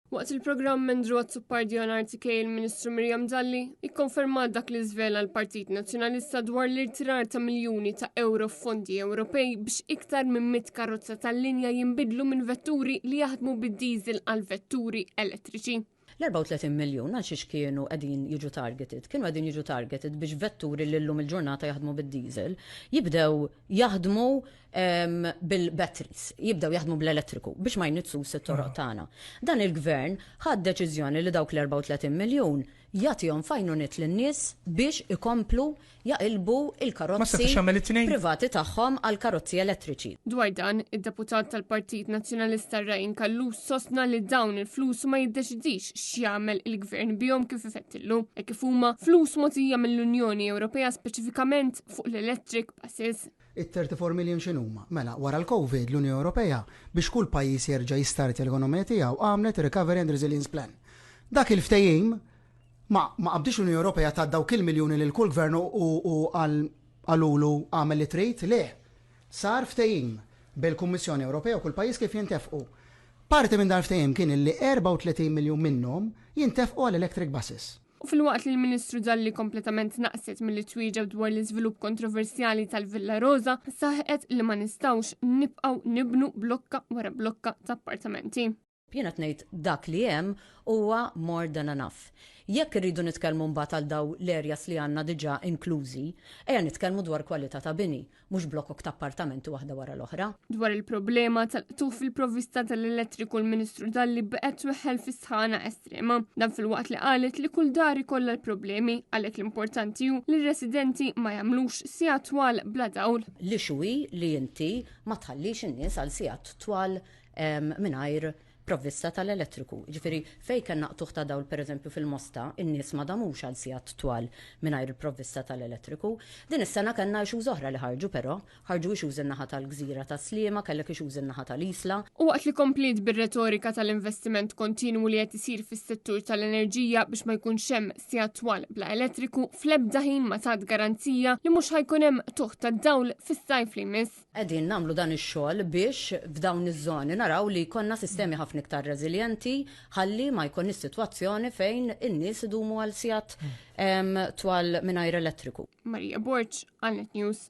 Waqt il-programm Andrew Azzopardi on RTK il-Ministru Miriam Dalli ikkonfermat dak li żvela l-Partit Nazzjonalista dwar l-irtirar ta' miljuni ta' euro f'fondi Ewropej biex iktar minn 100 karozza tal-linja jinbidlu minn vetturi li jaħdmu bid-diesel għal vetturi elettriċi. L-34 miljun għal xiex kienu qegħdin jiġu targeted? Kienu qegħdin jiġu targeted biex vetturi li llum il-ġurnata jaħdmu bid-diesel jibdew jaħdmu bil-batteries, jibdew jaħdmu bl-elettriku biex ma jniġġsux it-toroq tagħna. Dan il-gvern ħa d-deċiżjoni li dawk l-34 miljun jagħtihom f'għajnuniet lin-nies biex ikomplu jaqilbu l-karozzi privati tagħhom għal karozzi elettriċi. Dwar dan, id-deputat tal-Partit Nazzjonalista Ryan Callus sostna li dawn il-flus ma jiddeċidix x'jagħmel il-gvern bihom kif ifettillu, hekk kif huma flus mogħtija mill-Unjoni Ewropea speċifikament fuq l-electric buses. It-34 million x'inhuma? Mela, wara l-Covid, l-Unjoni Ewropea, biex kull pajjiż jerġa' jistartja l-ekonomija tiegħu, għamlet Recovery and Resilience Plan. Dak il-ftehim Ma ma qabditx l-Unjoni Ewropea tat dawk il-miljuni lil kull gvern u u qalulu agħmel li trid, le. Sar ftehim bejn il-Kummissjoni Ewropea u kull pajjiż kif jintefqu. Parti minn dan il-ftehim kien illi 34 miljun minnhom jintefqu għal electric buses. U filwaqt li l-Ministru Dalli kompletament naqset milli twieġeb dwar l-iżvilupp kontroversjali tal-Villa Rosa, saħqet li ma nistgħux nibqgħu nibnu blokka wara blokka ta' appartamenti. Jien qed ngħid dak li hemm huwa more than enough. Jekk irridu nitkellmu mbagħad għal daw l-areas li għandna diġà inklużi, ejja nitkellmu dwar kwalità ta' bini, mhux blokok ta' appartamenti waħda wara l-oħra. Dwar il-problema tal-qtugħ fil-provvista tal-elettriku l-Ministru Dalli baqgħet tweħħel fis-sħana estrema. Dan filwaqt li qalet li kull dar ikollha l-problemi, għalhekk l-importanti hu li r-residenti ma jagħmlux sigħat twal bla dawl. L-issue hi li inti ma tħallix in-nies għal sigħat twal mingħajr provvista tal-elettriku. Jiġifieri fejn kellna qtugħ ta' dawl pereżempju fil-Mosta, in-nies ma damux għal sigħat twal mingħajr il-provvista tal-elettriku. Din is-sena kellna issues oħra li ħarġu però, ħarġu issues in-naħa tal-gżira tas-Sliema, kellek issues in-naħa tal-Isla. U waqt li kompliet bir-retorika tal-investiment kontinwu li qed isir fis-settur tal-enerġija biex ma jkunx hemm sigħat twal bla elettriku, fl-ebda ħin ma tat garanzija li mhux ħa jkun hemm qtugħ tad-dawl fis-sajf li jmiss. Qegħdin nagħmlu dan ix-xogħol biex f'dawn iż-żoni naraw li jkollna sistemi ħafna iktar reżiljenti ħalli ma jkollniex sitwazzjoni fejn in-nies idumu għal sigħat twal mingħajr elettriku. Maria Borg, għal Net News.